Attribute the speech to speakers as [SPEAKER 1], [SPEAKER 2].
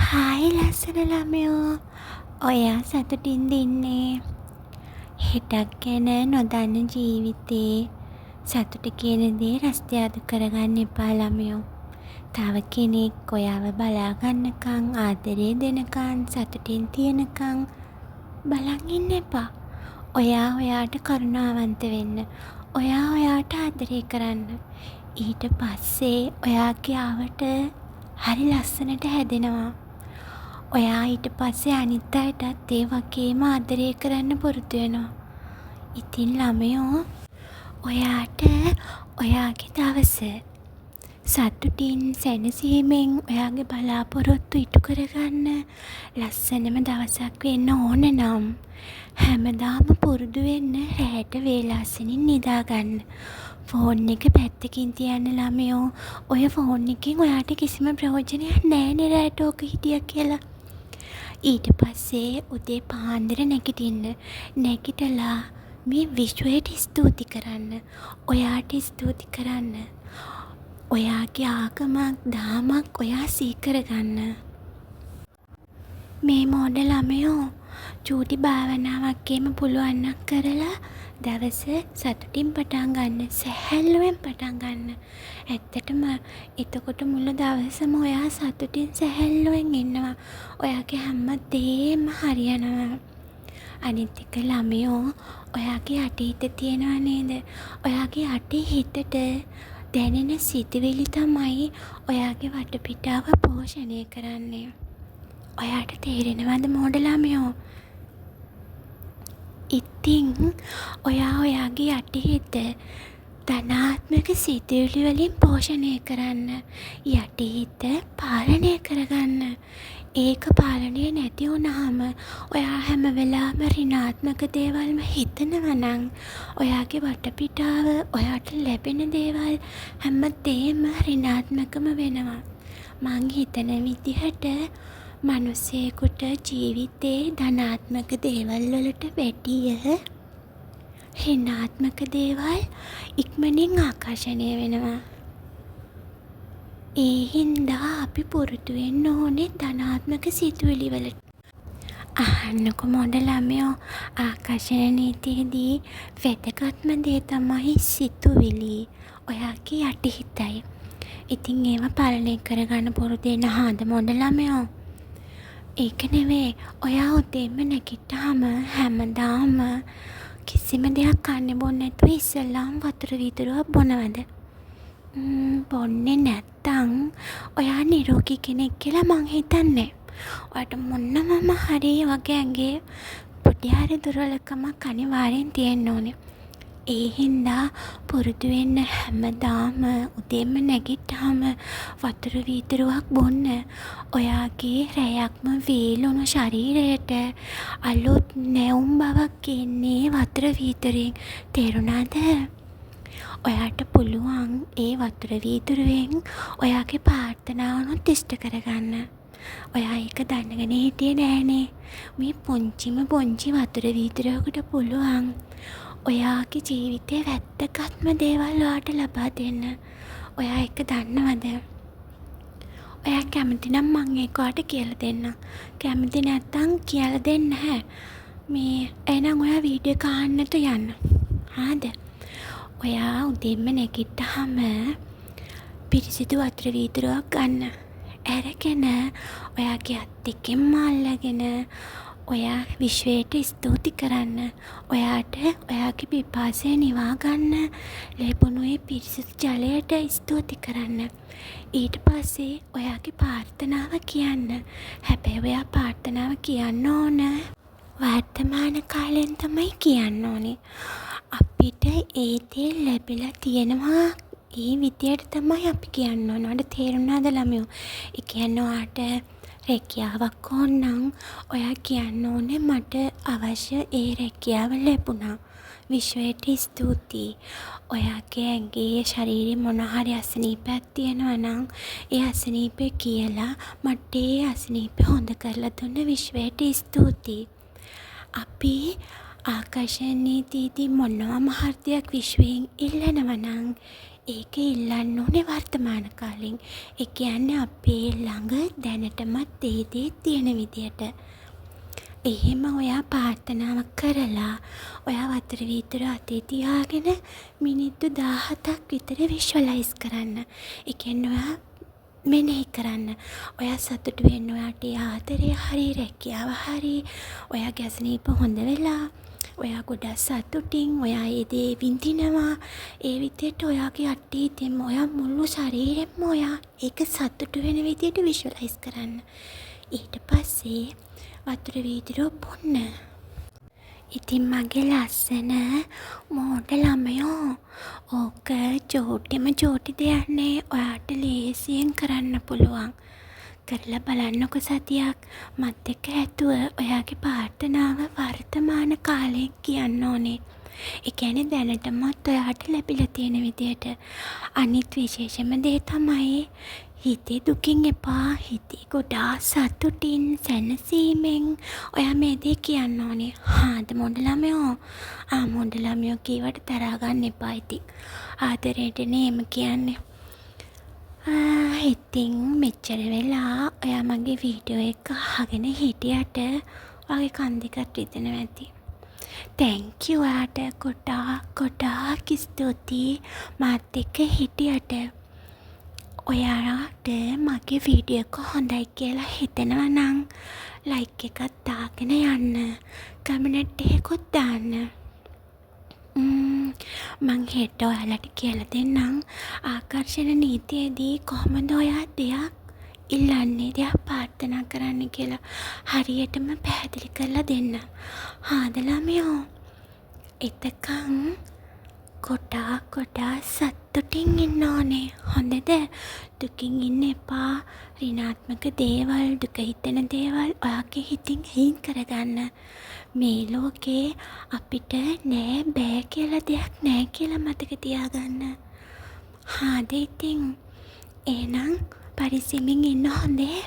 [SPEAKER 1] Hi ලස්සන ළමයෝ. ඔයා සතුටින්ද ඉන්නේ? හෙටක් ගැන නොදන්න ජීවිතේ සතුට කියන දේ රස්තියාදු කරගන්න එපා ළමයෝ. තව කෙනෙක් ඔයාව බලා ගන්නකම්, ආදරේ දෙනකන්, සතුටින් තියනකන් බලන් ඉන්න එපා. ඔයා ඔයාට කරුණාවන්ත වෙන්න. ඔයා ඔයාට ආදරේ කරන්න. ඊට පස්සේ ඔයාගේ අවට හරි ලස්සනට හැදෙනවා. ඔයා ඊට පස්සේ අනිත් අයටත් ඒ වගේම ආදරේ කරන්න පුරුදු වෙනවා. ඉතින් ළමයෝ, ඔයාට ඔයාගේ දවස සතුටින්, සැනසීමෙන් ඔයාගේ බලාපොරොත්තු ඉටු කරගන්න ලස්සනම දවසක් වෙන්න ඕන නම් හැමදාම පුරුදු වෙන්න රෑට වේලාසනින් නිදා ගන්න. ෆෝන් එක පැත්තකින් තියන්න ළමයෝ. ඔය ෆෝන් එකෙන් ඔයාට කිසිම ප්‍රයෝජනයක් නෑනේ රෑට ඕක හිටියා කියලා. ඊට පස්සේ උදේ පාන්දර නැගිටින්න. නැගිටලා මේ විශ්වයට ස්තූති කරන්න. ඔයාට ස්තූති කරන්න. ඔයාගේ ආගමක්, දහමක් ඔයා සිහි කරගන්න. මේ මෝඩ ළමයෝ, චූටි භාවනාවක් එහෙම පුළුවන් නම් කරලා දවස සතුටින් පටන් ගන්න. සැහැල්ලුවෙන් පටන් ගන්න. ඇත්තටම එතකොට මුළු දවසම ඔයා සතුටින් සැහැල්ලුවෙන් ඉන්නවා. ඔයාගේ හැම දේම හරියනවා. අනිත් එක ළමයෝ, ඔයාගේ යටිහිත තියෙනවා නේද? ඔයාගේ යටිහිතට දැනෙන සිතුවිලි තමයි ඔයාගේ වටපිටාව පෝෂණය කරන්නේ. ඔයාට තේරෙනවද මෝඩ ළමයෝ? ඉතින් ඔයා ඔයාගේ යටිහිත ධනාත්මක සිතුවිලි වලින් පෝෂණය කරන්න. යටිහිත පාලනය කරගන්න. ඒක පාලනය නැති වුණාම ඔයා හැම වෙලාවෙම ඍණාත්මක දේවල්ම හිතනවා නම් ඔයාගේ වටපිටාව, ඔයාට ලැබෙන දේවල් හැම දේම ඍණාත්මකම වෙනවා. මං හිතන විදිහට මනුස්සයෙකුට ජීවිතේ ධනාත්මක දේවල් වලට වැඩිය ඍණාත්මක දේවල් ඉක්මනින් ආකර්ෂණය වෙනවා. ඒ හින්දා අපි පුරුදු වෙන්න ඕනේ ධනාත්මක සිතුවිලි වලට. අහන්නකෝ මෝඩ ළමයෝ, ආකර්ෂණ නීතියෙදී වැදගත්ම දේ තමයි සිතුවිලි. ඔයාගේ යටිහිතයි. ඉතින් ඒවා පාලනය කරගන්න පුරුදු වෙන්න. හාද මෝඩ ළමයෝ? ඒක නෙවේ, ඔයා උදේම නැගිට්ටහම හැමදාම කිසිම දෙයක් කන්න බොන්න නැතුව ඉස්සෙල්ලාම වතුර වීදුරුවක් බොනවද? බොන්නේ නැත්තං ඔයා නිරෝගී කෙනෙක් කියලා මං හිතන් නෑ. ඔයාට මොනවම හරි ඔයාගේ ඇඟේ පොඩි හරි දුර්වලකමක් අනිවාර්යෙන් තියෙන්න ඕනේ. ඒ හින්දා පුරුදු වෙන්න හැමදාම උදේම නැගිට්ටහම වතුර වීදුරුවක් බොන්න. ඔයාගේ රැයක්ම වේලුණු ශරීරයට අලුත් නැවුම් බවක් එන්නේ ඒ වතුර වීදුරුවෙන්. තේරුණාද? ඔයාට පුළුවන් ඒ වතුර වීදුරුවෙන් ඔයාගේ ප්‍රාර්ථනාවනුත් ඉෂ්ට කරගන්න. ඔයා ඒක දැනගෙන හිටියේ නෑ නේ. මේ පුංචිම පුංචි වතුර වීදුරුවකට පුළුවන් ඔයාගේ ජීවිතේ වැදගත්ම දේවල් ඔයාට ලබා දෙන්න. ඔයා ඒක දන්නවද? ඔයා කැමති නම් මං ඒක ඔයාට කියලා දෙන්නම්. කැමති නැත්තම් කියලා දෙන් නැහැ. මේ එහෙනම් ඔයා වීඩියෝ එක අහන් නැතුව යන්න. හාද? ඔයා උදෙන්ම නැගිට්ටහම පිරිසිදු වතුර වීදුරුවක් ගන්න. අරගෙන ඔයාගේ අත් දෙකෙන්ම අල්ලගෙන ඔයා විශ්වයට ස්තූති කරන්න. ඔයාට ඔයාගේ පිපාසය නිවා ගන්න ලැබුණු ඒ පිරිසිදු ජලයට ස්තූති කරන්න. ඊට පස්සේ ඔයාගේ ප්‍රාර්ථනාව කියන්න. හැබැයි ඔයා ප්‍රාර්ථනාව කියන්න ඕන වර්තමාන කාලයෙන් තමයි කියන්න ඕනේ. අපිට ඒ දේ ලැබිලා තියෙනවා ඒ විදියට තමයි අපි කියන්න ඕනේ. ඔයාට තේරුණාද ළමයෝ? ඒ කියන්නේ ඔයාට රැකියාවක් ඕන නම් ඔයා කියන්න ඕනේ මට අවශ්‍ය ඒ රැකියාව ලැබුණා. විශ්වයට ස්තූතියි. ඔයාගේ ඇඟේ ශරීරයේ මොනවා හරි අසනීපයක් තියෙනවා නම් ඒ අසනීපය කියලා මට ඒ අසනීපය හොඳ කරලා දුන්න විශ්වයට ස්තූතියි. අපි ආකර්ෂණ නීතියෙදි මොනවම හරි දෙයක් විශ්වයෙන් ඉල්ලනවා නම් ඒක ඉල්ලන්න ඕනේ වර්තමාන කාලෙන්. ඒ කියන්නේ අපේ ළඟ දැනටමත් ඒ දේ තියෙන විදියට. එහෙම ඔයා ප්‍රාර්ථනාවක් කරලා ඔයා වතුර වීදුරුව අතේ තියාගෙන මිනිත්තු 17ක් විතර විෂුවලයිස් කරන්න. ඒ කියන්නේ ඔයා මෙනෙහි කරන්න. ඔයා සතුටු වෙන්න ඔයාට ඒ ආදරය හරි රැකියාව හරි ඔයාගේ අසනීප හොඳ වෙලා. ඔයා ගොඩක් සතුටින් ඔයා ඒ දේ විඳිනවා. ඒ විදියට ඔයාගේ අතීතෙම ඔයා මුළු ශරීරෙන්ම ඔයා ඒක සතුටු වෙන විදියට විෂුවලයිස් කරන්න. ඊට පස්සේ වතුර වීදුරුව බොන්න. ඉතින් මගේ ලස්සන මෝඩ ළමයෝ ඕක චූටිම චූටි දෙයක් නේ. ඔයාට ලේසියෙන් කරන්න පුළුවන්. කරලා බලන්නකෝ සතියක්. මතක ඇතුව ඔයාගේ ප්‍රාර්ථනාව වර්තමාන කාලයෙන් කියන්න ඕනේ. ඒ කියන්නේ දැනටමත් ඔයාට ලැබිලා තියෙන විදියට. අනිත් විශේෂම දේ තමයි හිතේ දුකින් එපා. හිතේ ගොඩාක් සතුටින් සැනසීමෙන් ඔයා මේ දේ කියන්න ඕනේ. හාද මෝඩ ළමයෝ? ආ මෝඩ ළමයෝ කීවට තරහා ගන්න එපා ඉතින්. ආදරේටනේ එහෙම කියන්නේ. ඉතින් මෙච්චර වෙලා ඔයා මගේ වීඩියෝ එක අහගෙන හිටියට ඔයාගේ කන් දෙකත් රිදෙනවා ඇති. Thank you ඔයාට ගොඩාක් ගොඩාක් ස්තුතියි මාත් එක්ක හිටියට. ඔයාට මගේ වීඩියෝ එක හොඳයි කියලා හිතෙනවා නම් ලයික් එකක් දාගෙන යන්න. කමෙන්ට් එකකුත් දාන්න. මං හෙට ඔයාලට කියලා දෙන්නම් ආකර්ෂණ නීතියේදී කොහොමද ඔයා දෙයක් ඉල්ලන්නේ, දෙයක් ප්‍රාර්ථනා කරන්නේ කියලා හරියටම පැහැදිලි කරලා දෙන්නම්. හාද ළමයෝ? එතකන් ගොඩාක් ගොඩාක් සතුටින් ඉන්න ඕනේ. හොඳද? දුකින් ඉන්න එපා. ඍණාත්මක දේවල්, දුක හිතෙන දේවල් ඔයාගේ හිතින් අයින් කරගන්න. මේ ලෝකේ අපිට නෑ බෑ කියලා දෙයක් නෑ කියලා මතක තියාගන්න. හාද ඉතින්? එහෙනම් පරිස්සමින් ඉන්න හොඳේ.